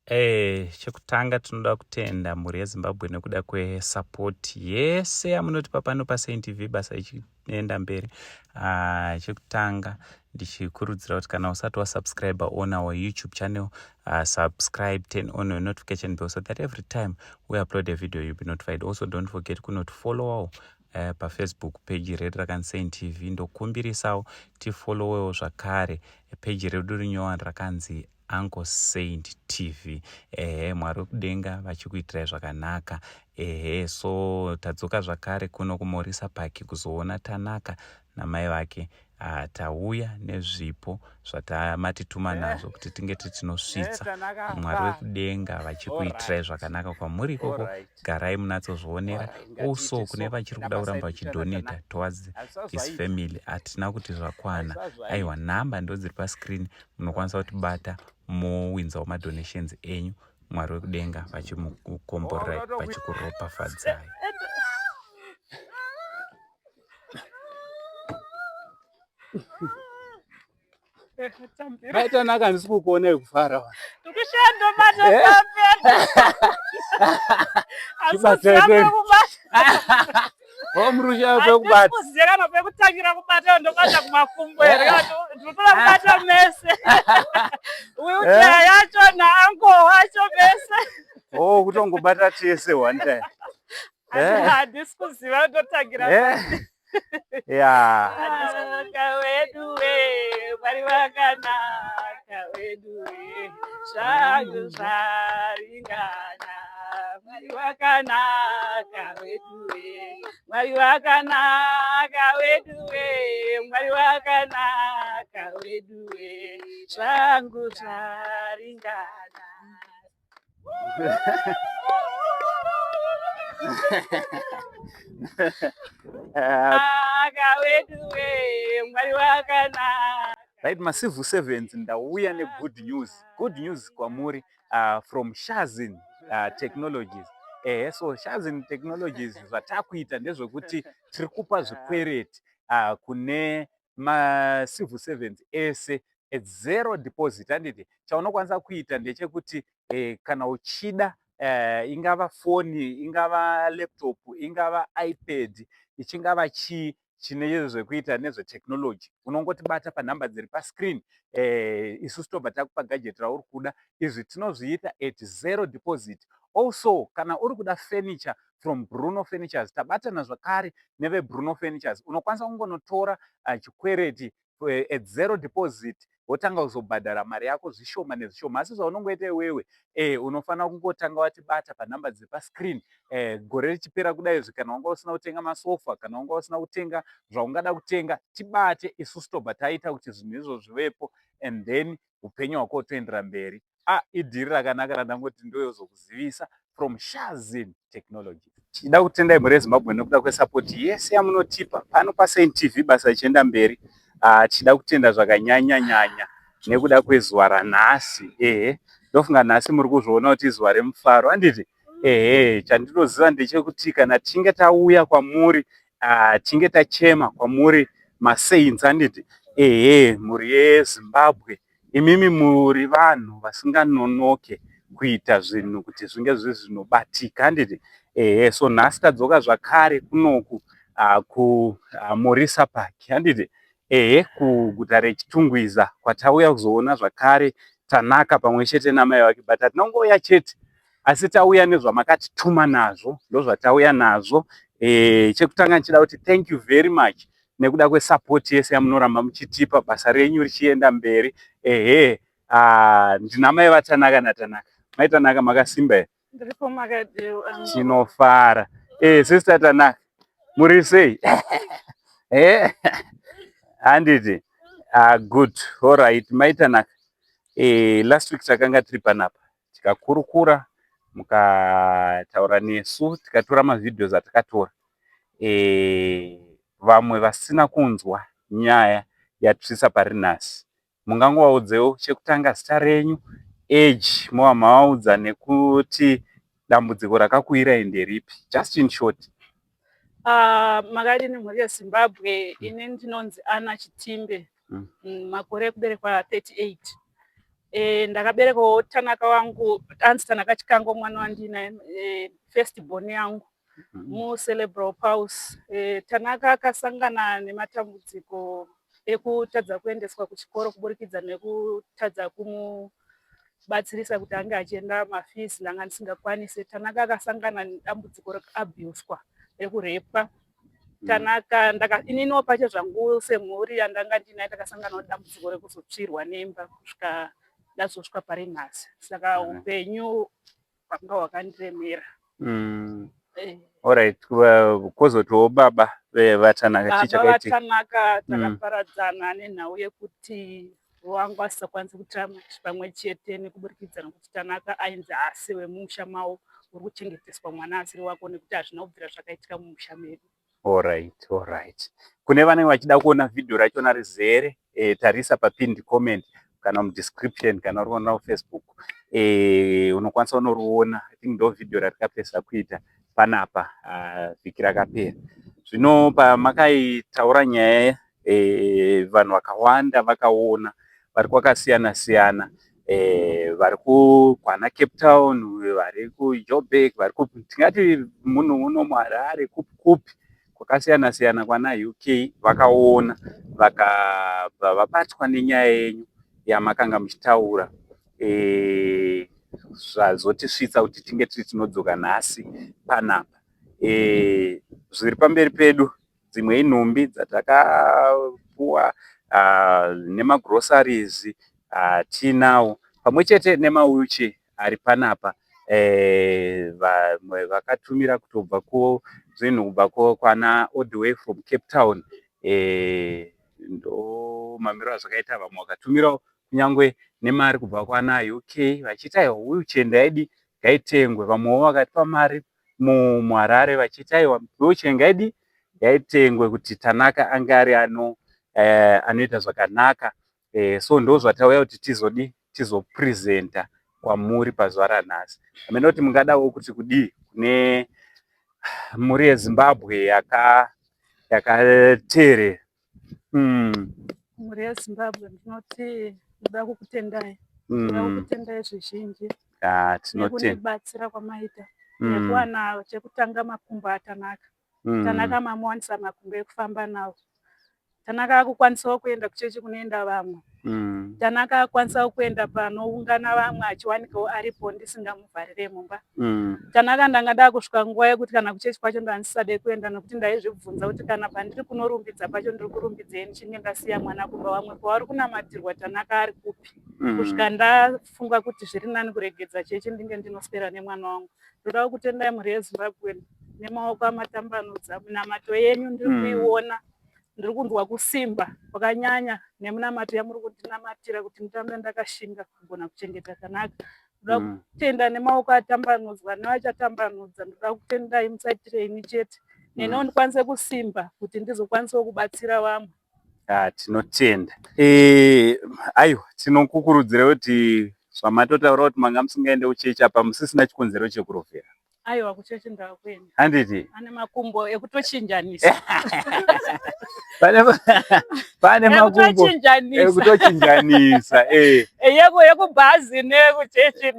Chekutanga tinoda kutenda mhuri yeZimbabwe nekuda kwesupport yese yamunotipa pano paSaint TV basa ichienda mberi. Chekutanga ndichikurudzira kuti kana usati wasubscribe on our YouTube channel, subscribe, turn on your notification bell so that every time we upload a video you'll be notified. Also don't forget kunotifollowawo paFacebook page redu rakanzi Saint TV. Ndokumbirisawo tifollowewo zvakare page redu rinyowani rakanzi Uncle Saint TV. Ehe, Mwari wekudenga vachikuitirai zvakanaka. Ehe, so tadzoka zvakare kuno kuMorisa Park kuzoona Tanaka namai vake. Tauya nezvipo zvatamatituma nazvo kuti tinge titinosvitsa. Mwari wekudenga vachikuitirai zvakanaka kwamuri ikoko. Garai munatsozvionera. Also kune vachiri kuda kuramba vachidonata towards this family, hatina kuti zvakwana. Aiwa, nhamba ndo dziri pascreen, munokwanisa kutibata mowinzawo madonations enyu. Mwari wekudenga vachimukomborerai, vachikuropafadzai. Maitanaka, handisi kukuonai kufara. Ndikushanda bata. Chibatsai. O, muri pekubata. Kuziva kana pekutangira kubata, ndobata kumakumbo here? Ndinotoda kubata mese, wheelchair yacho naango wacho mese. O, kutongobata tese one time. Handisi kuziva ndotangira. Vakanaka wedu we, Mwari vakanaka wedu we, zvangu zvaringana. Mwari wakanaka wedu we, Mwari wakanaka wedu we, Mwari wakanaka wedu we, zvangu zvaringana. Aka wedu we, Mwari wakanaka. Right, macivil servants, ndauya negood news, good news kwamuri from Shazin Technologies. Ehe, so Shazin Technologies, zvatakuita ndezvekuti tiri kupa zvikwereti kune macivil servants ese at zero deposit, handiti? Chaunokwanisa kuita ndechekuti kana uchida, ingava foni, ingava laptop, ingava iPad, ichingava chii chine zvekuita nezvetechnology, unongotibata panhamba dziri pascreen, isusu tobva takupa gadget rauri kuda. Izvi tinozviita at zero deposit. Also kana uri kuda furniture from Bruno Furnitures, tabatana zvakare neveBruno Furnitures, unokwanisa kungonotora chikwereti at zero deposit, wotanga kuzobhadhara mari yako zvishoma nezvishoma. Asi zvaunongoita iwewe, unofanira kungotanga watibata panhamba dziri pascreen. Gore richipera kudaizvi, kana wanga usina kutenga masofa, kana wanga usina kutenga zvaungada kutenga, tibate isusu, tobva taita kuti zvinhu izvo zvivepo, and then upenyu hwako hutoendera mberi. Ah, idhiri rakanaka randangoti ndoyozokuzivisa from Shazin Technology. Tichida kutendai mhuri yeZimbabwe nekuda kwesupport yese yamunotipa pano paSaint TV basa ichienda mberi. Tichida kutenda zvakanyanya nyanya nekuda kwezuva ranhasi. Ehe, ndofunga nhasi muri kuzviona kuti izuva remufaro, handiti? Ehe, chandinoziva ndechekuti kana tichinge tauya kwamuri, tichinge tachema kwamuri masaints, handiti? Ehe, mhuri yeZimbabwe, imimi muri vanhu vasinganonoke kuita zvinhu kuti zvinge zviri zvinobatika, handiti? Ehe, so nhasi tadzoka zvakare kunoku kuMorisa Park, handiti? Ehe, kuguta reChitungwiza, kwatauya kuzoona zvakare Tanaka pamwe chete namai vake. But hatinongouya chete, asi tauya nezvamakatituma nazvo, ndozvatauya nazvo. Chekutanga ndichida kuti thank you very much nekuda kwesupport yese yamunoramba muchitipa basa renyu richienda mberi. Ehe, ndina mai vaTanaka naTanaka. Mai Tanaka, makasimba here? Ndiripo, makadiwa? Tinofara. Sister Tanaka, muri sei? Handiti? Good, alright. Mai Tanaka, last week takanga tiri panapa, tikakurukura, mukataura nesu, tikatora mavideos atakatora. Vamwe vasina kunzwa nyaya yatisvitsa pari nhasi, mungangovaudzewo chekutanga zita renyu, age, mova mavaudza nekuti dambudziko rakakuwirai nderipi, just in short. Makadini mhuri yeZimbabwe? Ini ndinonzi Ana Chitimbe. Makore ekuberekwa 38. Ndakaberekawo Tanaka wangu, anzi Tanaka Chikango, mwana wandinaye, first born yangu, mucerebral palsy. Tanaka akasangana nematambudziko ekutadza kuendeswa kuchikoro kuburikidza nekutadza kumubatsirisa kuti ange achienda mafees, ndanga ndisingakwanisi. Tanaka akasangana nedambudziko rekuabhuswa, rekurepwa. Tanaka ininiwo pache zvangu semhuri yandanga ndinayo takasangana nedambudziko rekuzotsvirwa nemba kusvika ndazosvika pari nhasi. Saka upenyu hwanga hwakandiremera. Alright, kwozotiwo baba vaTanaka, chii Baba chakaitika? vaTanaka takaparadzana nenhau yekuti wangu asisakwanisi kutiramba pamwe chete nekuburikidza nekuti Tanaka ainzi haasi wemumusha mavo, uri kuchengeteswa mwana asiri wako nekuti hazvina kubvira zvakaitika mumusha medu. Alright. Kune vanenge vachida kuona vhidhiyo rachona rizere, tarisa papinned comment kana mudescription kana uri kuona kuFacebook. Unokwanisa kunoriona. I think ndo vhidhiyo ratakapedzisa kuita panapa vhiki rakapera. Zvino pamakaitaura nyaya, vanhu vakawanda vakaona vari kwakasiyana siyana, vari kwana Cape Town, vari kuJoburg, vari kupi, tingati munhu uno muHarare, kupi kupi kwakasiyana siyana kwana UK, vakaona vakabva vabatwa nenyaya yenyu yamakanga muchitaura, zvazotisvitsa kuti tinge tiri tinodzoka nhasi panapa. Zviri pamberi pedu dzimwe inhumbi dzatakapuwa nemagroceries atinawo pamwe chete nemawheelchair ari panapa. Vamwe vakatumira kutobva zvinhu kubva kwana all the way from Cape Town. Ndo mamiriro azvakaita. Vamwe vakatumirawo kunyangwe nemari kubva kwana UK vachiti aiwa, wheelchair ndaidi ngaitengwe. Vamwewo vakatipa mari muHarare vachiti aiwa, wheelchair ngaidi ngaitengwe kuti Tanaka ange ari anoita zvakanaka. So ndo zvatauya kuti tizodi tizopresenta kwamuri pazuva ranhasi. Hameno kuti mungadawo kuti kudii kune mhuri yeZimbabwe yakateerera. Mhuri yeZimbabwe, ndinoti ndoda kukutendai. Ndoda kukutendai zvizhinji Ah, tinotenda. nekundibatsira kwamaita nekuwana chekutanga makumbo aTanaka. Tanaka mamuwanisa makumbo ekufamba nawo. Tanaka akukwanisawo kuenda kuchechi kunoenda vamwe. Tanaka akwanisawo kuenda panoungana vamwe achiwanikawo aripo ndisingamuvharire mumba. Tanaka ndanga ndakusvika nguva yekuti kana kuchechi kwacho ndandisade kuenda nekuti ndaizvibvunza kuti kana pandiri kunorumbidza pacho ndiri kurumbidzei ndichinge ndasiya mwana kumba, vamwe pavari kunamatirwa Tanaka ari kupi? Kusvika ndafunga kuti zviri nani kuregedza chechi ndinge ndinoswera nemwana wangu. Ndoda kukutendai mhuri yeZimbabwe nemaoko amatambanudza. Minamato yenyu ndiri kuiona, ndiri kunzwa kusimba kwakanyanya neminamato yamuri kundinamatira kuti ndirambe ndakashinga kugona kuchengeta Tanaka. Ndoda kutenda nemaoko atambanudzwa nevachatambanudza. Ndoda kutendai, musaitire ini chete, neniwo ndikwanise kusimba kuti ndizokwanisawo kubatsira vamwe. Ah, tinotenda. Aiwa, tinokukurudzira kuti zvamatotaura kuti manga musingaende kuchechi apa musisina chikonzero chekurovhera. Aiwa, kuchechi ndakuenda. Handiti? Ane makumbo ekutochinjanisa. Pane makumbo ekutochinjanisa. Ekutochinjanisa. Yekubhazi neyekuchechi.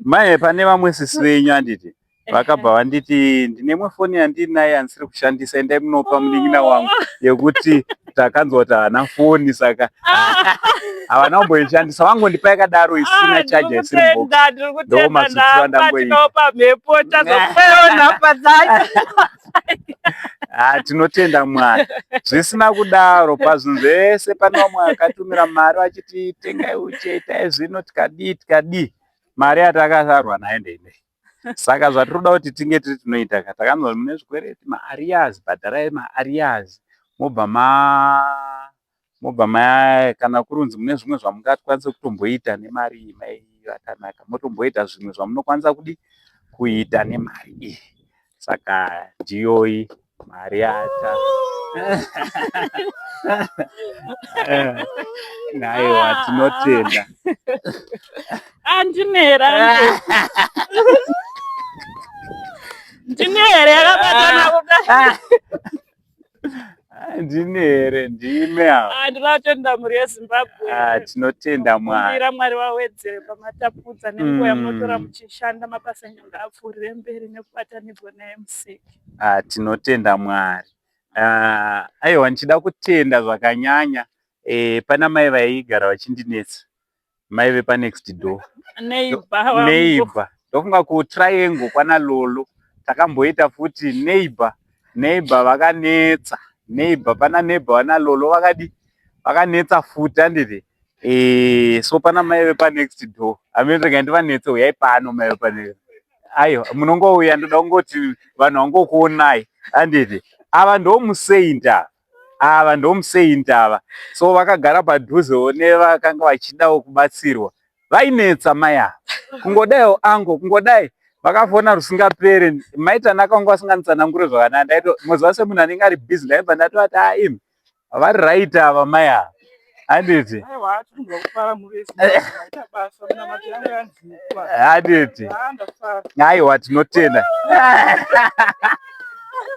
Mai, pane vamwe sisi venyu, handiti, vakabva vanditi ndine imwe foni yandinayo yandisiri kushandisa, endai munopa munin'ina wangu, yekuti takanzwa kuti haana foni, saka havana kumboishandisa, vangondipa yakadaro isina chaja, isiri box. Ndiri Ndo kutenda. matsotsi andamboita. Ndabatikawo pamhepo, tazopewo nhamba dzacho. Ah, tinotenda Mwari. Zvisina kudaro, pazvinhu zvese pane vamwe vakatumira mari vachiti tengai uche, itai zvino, tikadii tikadii, mari yatakasarwa nayo ndeinei. Saka zvatiri kuda kuti tinge tiri tinoita ka, takanzwa mune zvikwereti, maarrears, bhadharai maarrears, mobva ma kana kurunzi mune zvimwe zvamungakwanise kutomboita nemari iyi, mai vaTanaka, motomboita zvimwe zvamunokwanisa kudi kuita nemari iyi. Saka ndiyoyi mari yata. Aiwa, tinotenda. Andinera, ndine here yakabatana kudai? Ndini here? Ndime ava. Ah, ndinotenda mhuri yeZimbabwe. Ah, tinotenda Mwari. Kumbira Mwari vawedzere pamatapudza nenguva yamunotora muchishanda mabasa enyu ngaapfuurire mberi nekubatanidzwa naye Musiki. Ah, tinotenda Mwari. Ah, aiwa ndichida kutenda zvakanyanya eh, pana mai vaigara vachindinetsa mai vepanext door. Neighbor wangu. Neighbor. Ndofunga kutriangle kwana Lolo takamboita futi neighbor. Neighbor vakanetsa. Neighbor pana neighbor vana Lolo vakadi vakanetsa futi handiti. Eh, so pana mai vepanext door. Amene rega ndivanetse uyai pano mai vepanext. Aiwa munongouya ndoda kungoti vanhu vangokuonai handiti. Ava ndomusaint ava. Ava ndomusaint ava. So vakagara padhuzewo nevakanga vachidawo kubatsirwa. Vainetsa mai ava. Kungodaiwo ango kungodai vakafona rusingapere. Mai Tanaka vanga vasinganditsanangure zvakanaka. Ndaito moziva semunhu anenge ari busy ndaibva ndatovati ah imi vari right ava mai ava. Handiti? Aiwa, tinonzwa kufara mhuri yeZimbabwe. Maita basa, minamato yangu yanzwikwa. Handiti? Ah, ndafara. Aiwa tinotenda.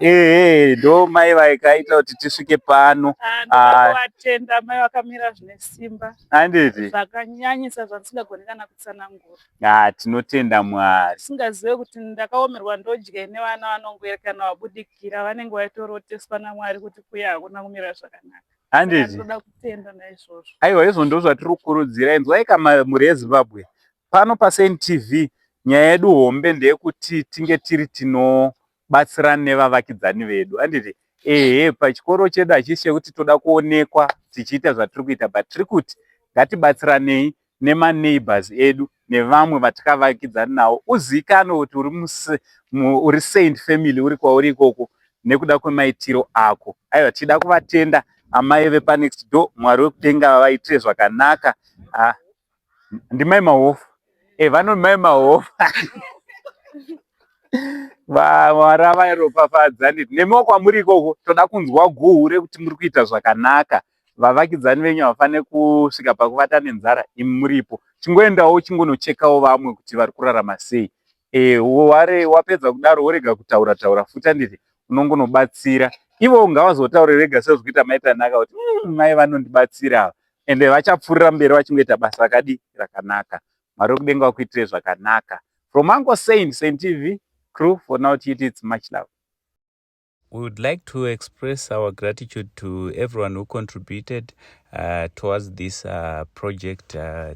Ehe, ndo mai vakaita kuti tisvike pano. Ah, ndoda kuvatenda mai vakamira zvine simba Handiti? zvakanyanyisa zvandisingagoni kana kutsanangura. Ah, tinotenda Mwari. Ndisingazive kuti ndakaomerwa ndodyei nevana vanongoerekana vabudikira vanenge vaitoroteswa naMwari kuti kuya hakuna kumira zvakanaka. Saka Handiti? ndinoda kutenda naizvozvo. Aiwa izvo ndo zvatiri kukurudzira. Inzwai kama mhuri yeZimbabwe. Pano paSaint TV nyaya yedu hombe ndeyekuti tinge tiri tinobatsirana nevavakidzani vedu. Handiti? Ehe, pachikoro chedu hachisi chekuti toda kuonekwa tichiita zvatiri kuita but tiri kuti ngatibatsiranei nemaneighbors edu nevamwe vatakavakidzana navo uzikanwe kuti uri saint family uri kwauri ikoko nekuda kwemaitiro ako. Aiwa tichida kuvatenda amai vepanext door, Mwari wekudenga vavaitire zvakanaka. Ah, ndimai Mahofu. Eh, vanoti mai Mahofu. Mwari avaropafadza nditi nemiwo kwamuri ikoko toda kunzwa guhu rekuti muri kuita zvakanaka. Vavakidzani venyu havafanire kusvika pakuvata nenzara imi muripo. Chingoendawo uchingonochekawo vamwe kuti vari kurarama sei. E, ware wapedza kudaro worega kutaura taura futi handiti unongonobatsira. Ivo ngavazotaure vega sezvikuita mai Tanaka kuti mai vanondibatsira ava. Ende vachapfuurira mberi vachingoita basa rakadi rakanaka. Mwari wekudenga vakuitire zvakanaka. From Uncle Saint, Saint TV crew for now tichiti it's much love. We would like to express our gratitude to everyone who contributed towards this project.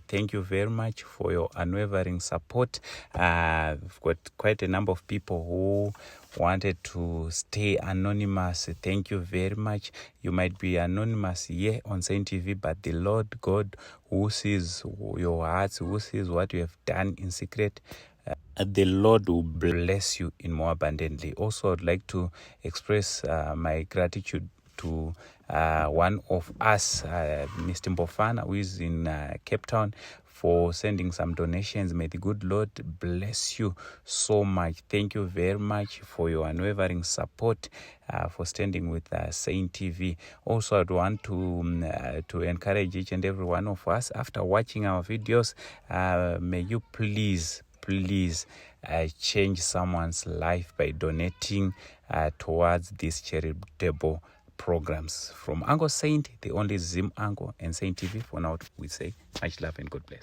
Thank you very much for your unwavering support. We've got quite a number of people who wanted to stay anonymous. Thank you very much. You might be anonymous here on Saint TV, but the Lord God who sees your hearts, who sees what you have done in secret, the Lord will bless you in more abundantly. Also, I'd like to express my gratitude to one of us, Mr. Mbofana, who is in Cape Town, for sending some donations. May the good Lord bless you so much. Thank you very much for your unwavering support, for standing with Saint TV. Also, I'd want to encourage each and every one of us, after watching our videos, may you please, please change someone's life by donating towards these charitable programs. From Uncle Saint, the only Zim Uncle, and Saint TV, for now we say much love and God bless.